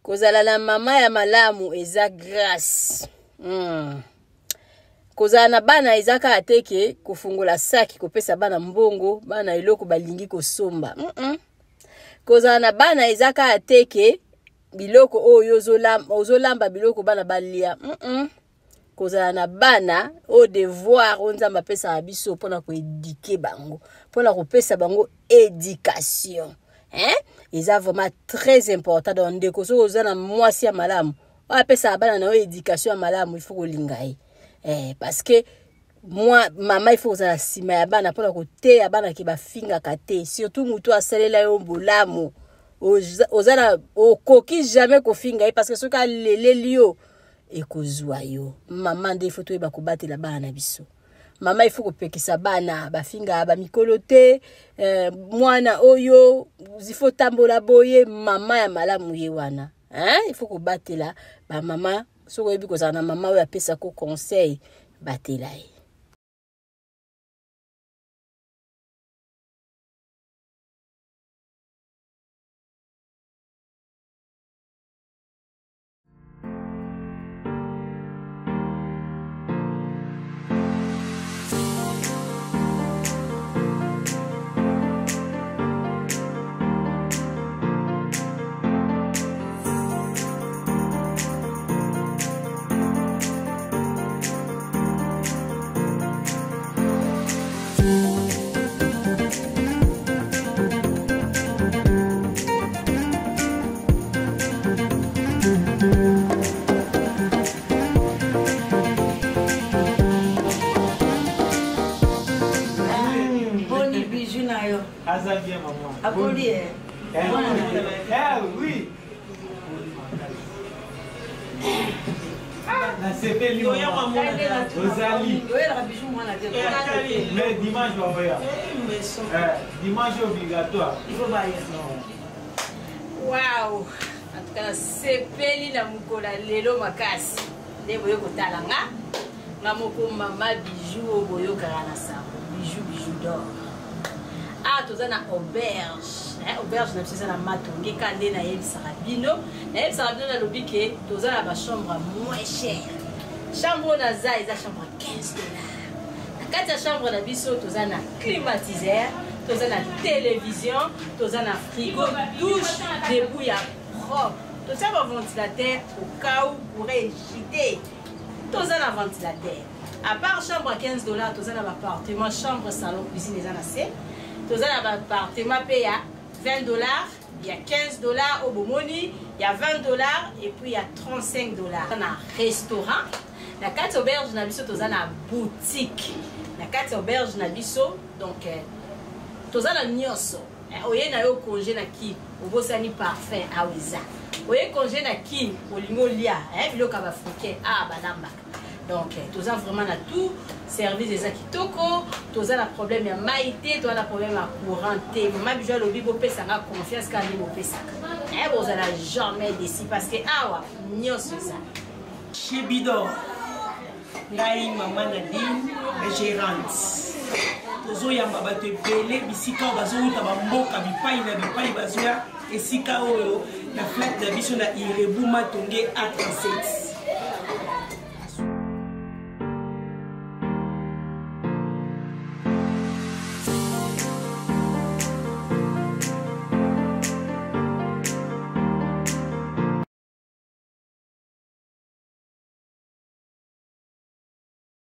Kozala na mama ya malamu eza grace. Kozala na bana eza kaka te ke kofungola saki kopesa bana mbongo, bana eloko balingi kosomba. Kozala na bana eza kaka te ke biloko oyo ozolamba biloko bana balia. Kozala na bana oyo devoir oyo Nzambe apesaka biso mpona koedike bango, mpona kopesa bango éducation. Hein? Eza vraiment très important. Donc ndeko soki oza na mwasi ya malamu oyo apesaka bana na yo éducation ya malamu, il faut kolinga ye. Parce que moi mama il faut kozala nsima ya bana mpona koteya bana ke bafingaka te, surtout motu asalela yo bolamu, oza na okoki jamais kofinga ye, parce que soki aleleli yo ekozwa yo. Mama nde il faut toyeba kobatela bana na biso. Mama il faut kopekisa bana bafingaka bamikolo te. Mwana oyo il faut tambola boye. Mama ya malamu ye wana, hein? Il faut kobatela bamama. Soki oyebi kozala na mama oyo apesako conseil, batela ye. Boni bijou na yo. Aza bien maman. Akoli eh. Eh, oui. Nasepeli ozali mais dimanche baoya, dimanche obligatoire. Wow, en tout cas nasepeli na mokolo ya lelo makasi nde boye kotala nga moko mama Bijou oyo boyokaka na sango Bijou, Bijou d'or. Ah, toza na auberge, auberge na biso eza na Matonge. Ka nde nayebisaka bino, nalobi ke toza na bachambre moins cher. Chambre oyo naza eza chambre 15 $. Na kati ya chambre na biso toza na climatiseur, toza na télévision, toza na frigo, douche debout ya propre, totia baventilateur au cas où courant echute, toza na ventilateur. À part chambre à 15 $, toza na baappartement chambre, salon, cuisine eza na se. Toza na baappartement mpe ya 20 $, ya 15 $ oyo bomoni, ya 20 $ et puis ya 35 $. Na restaurant na kati auberge na biso, toza na boutique na kati auberge na biso. Donc toza na nyonso. Oye na yo congé na Kini, obosani parfum, awa eza. Oye congé na Kini, olingi olia biloko ya baafricain, awa balambaka. Donc toza vraiment na tout service, eza kitoko. Toza na problème ya mai te, toza na problème ya courant te. Mama Bijou alobi bopesanga confiance kaka nde bopesaka, bozala jamais déçus parce que awa nyonso eza. Chez Bidor, ngai mama Nadine, gérante. Tozoyamba bato ebele bisika oyo bazowuta, bamboka bipai na bipai, bazoya esika oyo na flat na biso na Irebu Matonge A37.